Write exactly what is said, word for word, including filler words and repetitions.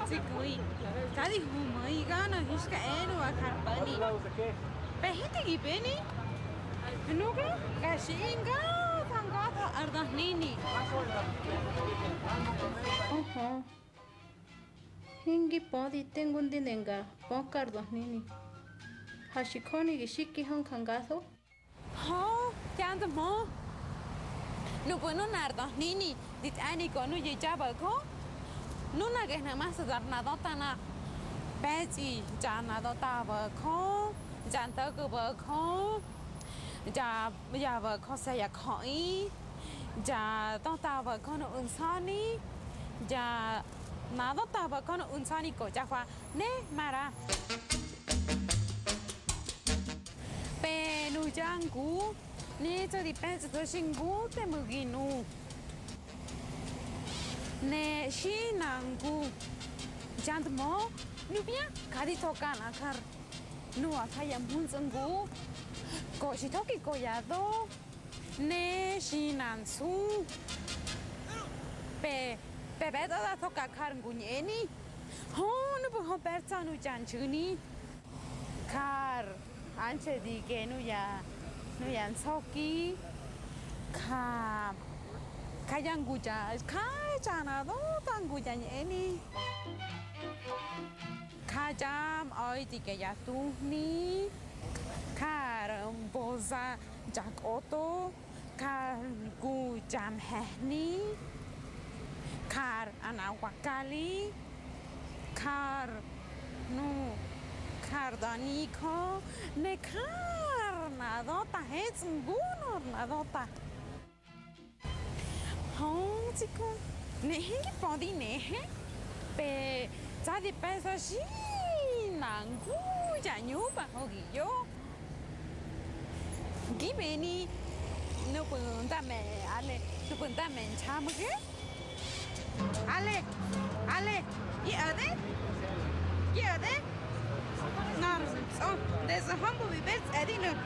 Tsi ku̱i, ka di huhmu̱i Gönö hinxka enö wa jar pa̱ni. Pe hinte gi beni? Nuga ga xiꞌi ngatho ngatho ar döhnini. Oho, hingi pödi te ngu ndi ne nga pöka ar döhnini. Ha xi jöni gi xiki hönjangatho. Hö, hyandmhö. Nuꞌmu̱ nunar döhnini di tꞌe̱ni kö nuyá ya bo̱jö, nuna gehnu̱ masu dar nadöta nꞌar mpe̱tsꞌi, ya nadöta bo̱jö, ya nto̱ge bo̱jö, ya, ya bo̱jö se̱ ya jöꞌi, ya döta bo̱jö nuꞌu̱ nsa̱ni, ya nadöta bo̱jö nuꞌu̱ nsa̱ni kö ya hwa ne maꞌra. Pe nuya ngu, ne tsa̱ di pe̱tsꞌatho xi ngu te mꞌu̱ gi nu. Ne xi na ngu, yandmö, nubia ka di tho ka nꞌa jar nuꞌa ja ya mhuntsꞌo ngu, ko xi thoki ko ya do, ne xi na nsu. Pe, pe ꞌbe̱tꞌo da tho ka jar ngu ñꞌeni. Hö, nuꞌmu̱ hö pe̱r tsa̱ nuya nxu̱ni. Jar anxhe di ge nuya, nuya nsoki, ja, ja ya ngu ya, ja ya nadöta ngu ya ñꞌeni. Ja ya mꞌa̱i di ge ya tuhni, jar mboza ya kꞌoto, jar ngu ya mhe̱hni, jar anawakali, jar nu, jar danijö, ne jar nadöta hetsꞌi ngu nor nadöta. Hö, tsi ku, ne hingi pödi nehe, pe tsa̱ di pe̱ꞌsa xi na ngu ya ñupa hö gi yo. Gi beni nuꞌu̱ nda me̱ Ale, nuꞌu̱ nda me̱ Nxamge. Ale, Ale, gi o̱de, gi o̱de. Nor tsꞌo, desde hombo bi ber tsꞌe̱dinu̱.